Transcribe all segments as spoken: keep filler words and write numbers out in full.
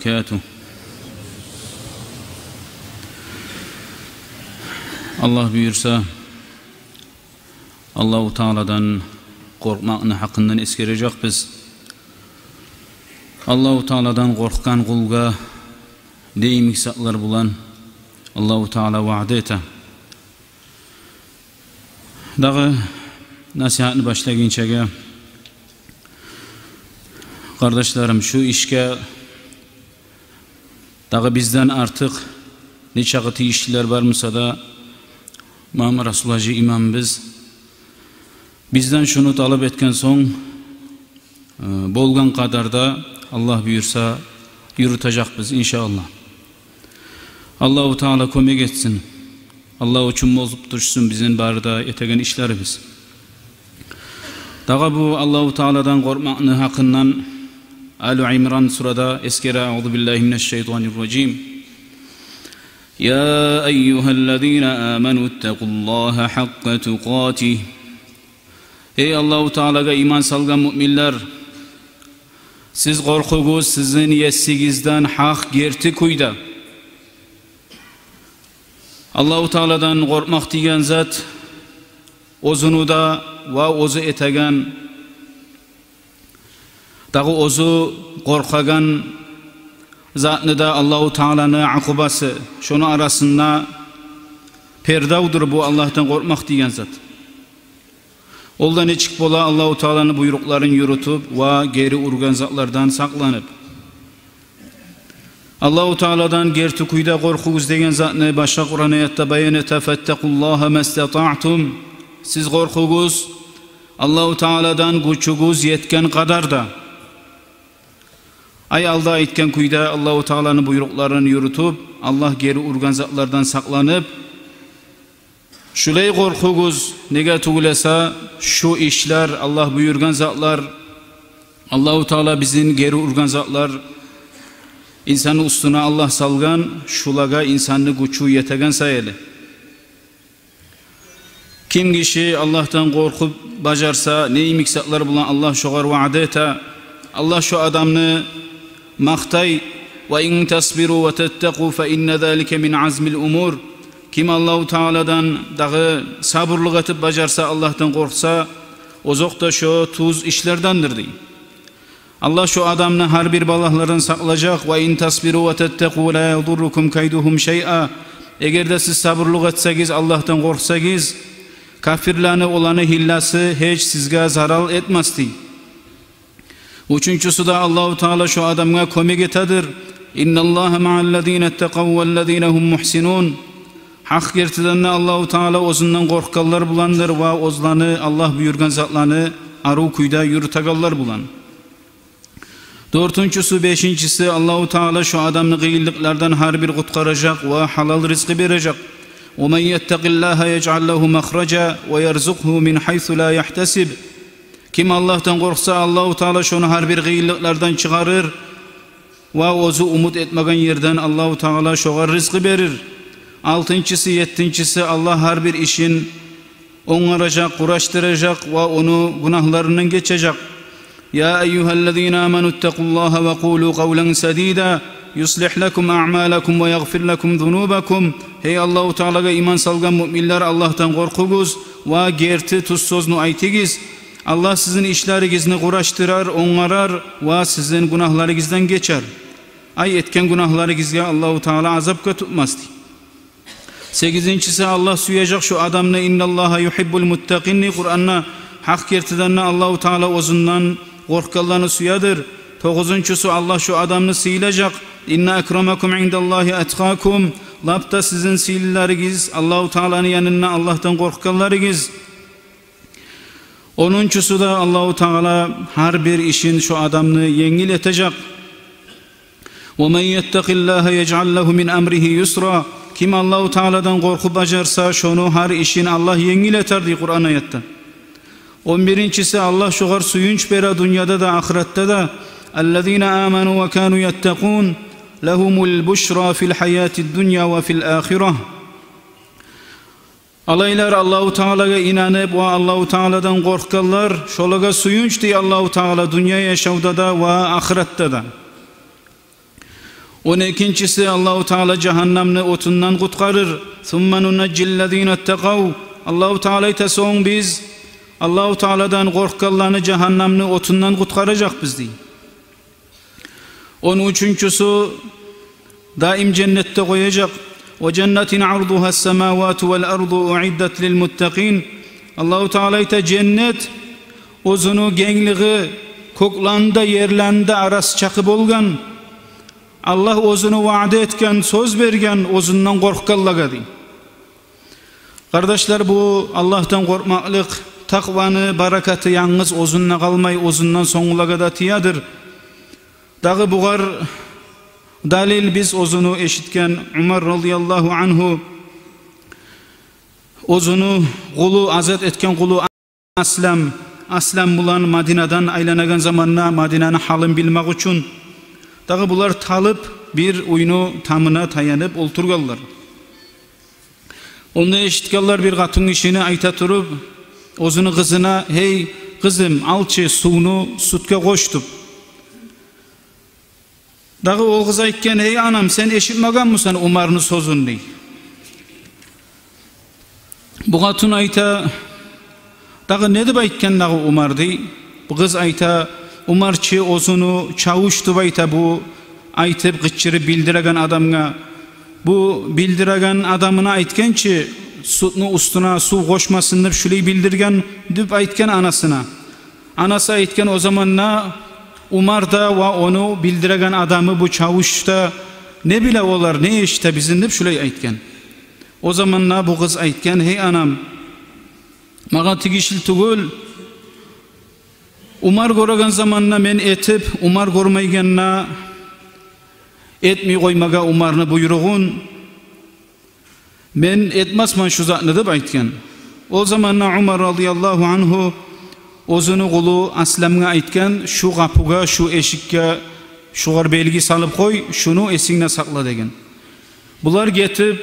وبركاته. Аллагь буюрса, Аллагьу Тааладан къоркъмакъны гьакъындан эсгережекбиз. Аллагьу Тааладан къоркъгъан къулгъа не йимик затлар булан Аллагьу Таала ваъда эте. Дагъы насигьатны башлагъынчагъа, къардашларым, шу ишге дагъы бизден артыкъ нечакъы тийишлилер бар буса да, Мамы Расул-гьажи имамыбыз бизден шуну талап этген сонг, э, болгъан къадарда, Аллагь буюрса, юрютежекбиз, иншааллагь. Аллагьу Таала кёмек этсин. Аллагь учун болуп тюшсюн бизин бары да этеген ишлерибиз. Дагъы бу Аллагьу Тааладан къоркъмакъны гьакъындан Алу Имран сурада эсгере: أعوذ بالله من الشيطان الرجيم. يا أيها الذين آمنوا اتقوا الله حق تقاته. Гьей Аллагьу Таалагъа иман салгъан муъминлер, сиз къоркъугъуз сизин Есигизден гьакъ герти кюйде. Аллагьу Тааладан къоркъмакъ деген зат оьзюню де ва оьзю этеген, дагъы оьзю къоркъагъан затны да Аллагьу Тааланы акъубасы, шону арасында пердавдур бу Аллагьдан къоркъмакъ деген зат. Ол да нечик бола? Аллагьу Тааланы буйрукъларын юрютюп ва гери ургъан затлардан сакъланып. Аллагьу Тааладан герти кюйде къоркъугъуз деген затны башгъа Къуран аятда баян эте: فاتقوا الله ما استطعتم. Сиз къоркъугъуз Аллагьу Тааладан гючюгюз етген къадарда. Ай, алда айтгъан кюйде Аллагьу Тааланы буйрукъларын юрютюп, Аллагь гери ургъан затлардан сакъланып, шулай къоркъугъуз, неге тюгюл эсе, шу ишлер, Аллагь буюргъан затлар, Аллагьу Таала бизин гери ургъан затлар, инсанны уьстюне Аллагь салгъан, шулагъа инсанны гючю етеген саялы. Ким гиши Аллагьдан къоркъуп бажарса, не йимик затлар булан Аллагь шогъар ваъда эте, Аллагь шо адамны макътай: وإن تصبروا وتتقوا فإن ذلك من عزم الأمور. Ким Аллагьу Тааладан дагъы сабурлукъ этип бажарса, Аллагьдан къоркъса, озокъда, шо тюз ишлердендир, дей. Аллагь шо адамны гьар бир балагьлардан сакълажакъ. وإن تصبروا وتتقوا لا يضركم كيدهم شيئا. Эгер де сиз сабурлукъ этсегиз, Аллагьдан къоркъсагъыз, капирлени, оланы гьилласы гьеч сизге зарал этмес, дей. Уьчюнчюсю де, Аллагьу Таала шо адамгъа кёмек этедир. إن الله مع الذين اتقوا والذين هم محسنون. Гьакъ гертиден де Аллагьу Таала оьзюнден къоркъгъанлар буландыр ва оьзлени Аллагь буюргъан затланы арив кюйде юрютегенлер булан. Дёртюнчюсю, бешинчиси, Аллагьу Таала шо адамны къыйынлыкълардан гьар бир къутгъаражакъ ва гьалал ризкъы бережек. ومن يتق الله يجعل له مخرجا ويرزقه من حيث لا يحتسب. Ким Аллагьдан къоркъса, Аллагьу Таала шону гьар бир къыйынлыкълардан чыгъарыр ва оьзю умут этмеген ерден Аллагьу Таала шогъар ризкъы берир. Алтынчысы, еттинчиси, Аллагь гьар бир ишин онгаражакъ, къураштыражакъ ва ону гюнагьларындан гечежек. يا أيها الذين آمنوا اتقوا الله وقولوا قولا سديدا يصلح لكم أعمالكم ويغفر لكم ذنوبكم. Гьей Аллагьу Таалагъа иман салгъан муъминлер, Аллагьдан къоркъугъуз ва герти тюз сёзню айтыгъыз. Аллагь сизин ишлеригизни къураштырар, онгарар ва сизин гюнагьларыгъыздан гечер. Ай, этген гюнагьларыгъызгъа Аллагьу Таала азапгъа тутмас, дей. Сегизинчиси, Аллагь сюежек шо адамны. إن الله يحب المتقين. Къуранда гьакъ гертиден де Аллагьу Таала оьзюнден къоркъгъанланы сюедир. Тогъузунчусу, Аллагь шо адамны сыйлажакъ. إن أكرمكم عند الله أتقاكم. Лап да сизин сыйлыларыгъыз Аллагьу Тааланы янында Аллагьдан къоркъгъанларыгъыз. Онунчусу да, Аллагьу Таала гьар бир ишин шо адамны енгил этежек. ومن يتق الله يجعل له من أمره يسرا. Ким Аллагьу Тааладан къоркъуп бажарса, шону гьар ишин Аллагь енгил этер, дей Къуран аятда. Он биринчиси, Аллагь шогъар сююнч бере дюньяда да, ахыратда да. الذين آمنوا وكانوا يتقون لهم البشرى في الحياة الدنيا وفي الآخرة. Олайлар Аллагьу Таалагъа инанып ва Аллагьу Тааладан къоркъгъанлар, шолагъа сююнч, дей Аллагьу Таала, дюнья яшавда да ва ахыратда да. Он экинчиси, Аллагьу Таала жагьаннамны отундан къутгъарыр. «Сумма нунажжи ллазина ттакъав». Аллагьу Таала айта: «Сонг биз Аллагьу Тааладан къоркъгъанланы жагьаннамны отундан къутгъаражакъбыз», — дей. Он уьчюнчюсю, даим женнетде къояжакъ. «Ва жаннатин ардугьа ссамавату вал арду уиддат лил муттакъин». Аллагьу Таала айта: «Женнет, оьзюню генглиги кёклени де, ерлени де арасы чакъы болгъан, Аллагь оьзюню ваъда этген, сёз берген оьзюнден къоркъгъанлагъа», — дей. Къардашлар, бу Аллагьдан къоркъмакълыкъ, такъваны баракаты янгыз оьзюнде къалмай, оьзюнден сонгулагъа да тиядир. Дагъы бугъар далил биз оьзюню эшитген Умар радияллагьу ангьу, оьзюню къулу, азат этген къулу Аслам, Аслам булан Мадинадан айланагъан заманда Мадинаны гьалын билмек учун, дагъы булар талып бир уьйню тамына таянып олтургъанлар. Онда эшитгенлер бир къатынгишини айта туруп оьзюню къызына: «Гьей, къызым, ал чы сувну сютге къош», — деп. Дагъы о къыз айтгъан: «Гьей, анам, сен эшитмегенмисен Умарны сёзюн?» — дей. Бу къатын айта: «Дагъы не деп айтгъан дагъы Умар?» — дей. Бу къыз айта: «Умар чы оьзюню чавуш деп айта, бу айтып, къычырып билдиреген адамгъа. Бу билдиреген адамына айтгъан чы, сютню уьстюне сув къошмасын деп, шулай билдирген», — деп айтгъан анасына. Анасы айтгъан о заманда: «Умар да ва ону билдиреген адамы, бу чавуш да не биле олар, не эшите бизин?» — деп шулай айтгъан. О заманда бу къыз айтгъан: «Гьей, анам, магъа тийишли тюгюл Умар гёреген заманда мен этип, Умар гёрмейгенде этмей къоймагъа Умарны буйругъун. Мен этмесмен шу затны», — деп айтгъан. О заманда Умар радияллагьу ангьу оьзюню къулу Асламгъа айтгъан: «Шу къапугъа, шу эшикге шугъар белги салып къой, шуну эсингде сакъла», — деген. Булар гетип,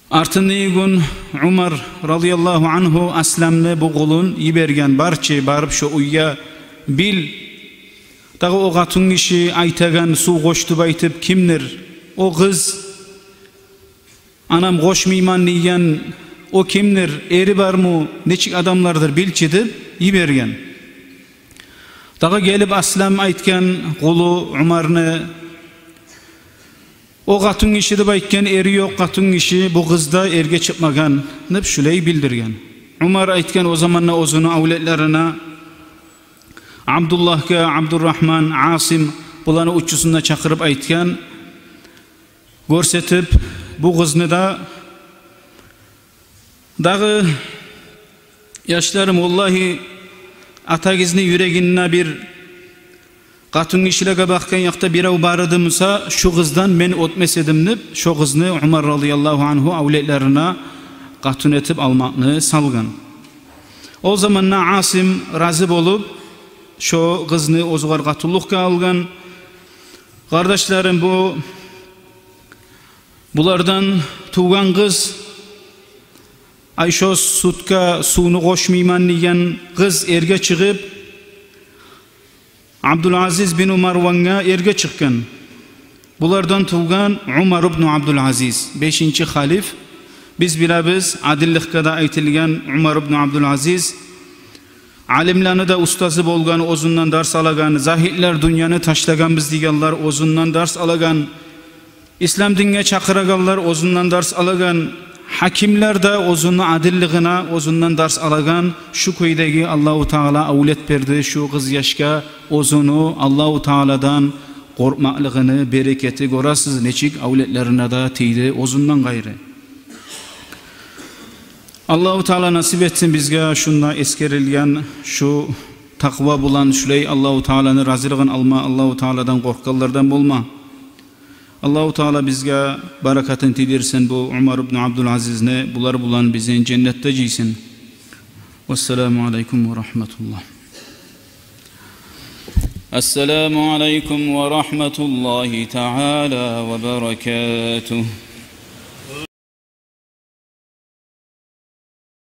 артындагъы гюн Умар радияллагьу ангьу Асламны, бу къулун, йиберген: «Бар чы, барып шо уьйге бил, дагъы о къатынгиши айтагъан, сув къош деп айтып, кимдир? О къыз, анам къошмайман деген, о кимдир? Эри бармы? Нечик адамлардыр, бил чы», — деп йиберген. Дагъы гелип Аслам айтгъан къулу Умарны: «О къатынгиши, — деп айтгъан, — эри ёкъ къатынгиши, бу къыз да эрге чыкъмагъан», — деп шулай билдирген. Умар айтгъан о заманда оьзюню авлетлерине, Абдуллагьгъа, Абдурагьман, Асим, буланы уьчюсюн де чакъырып айтгъан, гёрсетип бу къызны да. Дагъы, яшларым, валлагьи, атагъызны юрегинде бир къатынгишилеге бакъгъан якъда бирев бар эди буса, шу къыздан мен оьтмес эдим деп, шо къызны Умар радияллагьу ангьу авлетлерине къатын этип алмакъны салгъан. О заманда Асим рази болуп, шо къызны оьзюгер къатынлыкъгъа алгъан. Къардашларым, бу, булардан тувгъан къыз, ай, шо сютге сувну къошмайман деген къыз эрге чыгъып, Абдулазиз бин Марвангъа эрге чыкъгъан. Булардан тувгъан Умар ибну Абдулазиз, бешинчи халиф. Биз билебиз, адилликге де айтылгъан Умар ибну Абдулазиз, алимлени де устазы болгъан, оьзюнден дарс алагъан, загьитлер дюньяны ташлагъанбыз дегенлер оьзюнден дарс алагъан, ислам динге чакъырагъанлар оьзюнден дарс алагъан, гьакимлер де оьзюню адиллигине оьзюнден дарс алагъан. Шу кюйдеги Аллагьу Таала авлет берди шу къыз яшгъа оьзюню Аллагьу Тааладан къоркъмакълыгъыны берекети, гёресиз, нечик авлетлерине де тийди оьзюнден къайры. Аллагьу Таала насип этсин бизге шунда эсгерилген шу такъва булан шулай Аллагьу Тааланы разилигин алма, Аллагьу Тааладан къоркъгъанлардан болма. Аллагьу Таала бизге баракатын тийдирсин бу Умар ибну Абдулазизни, булар булан бизин женнетде жыйсын. Вассаламу алайкум ва рагьматуллагь. السلام عليكم ورحمة الله تعالى وبركاته.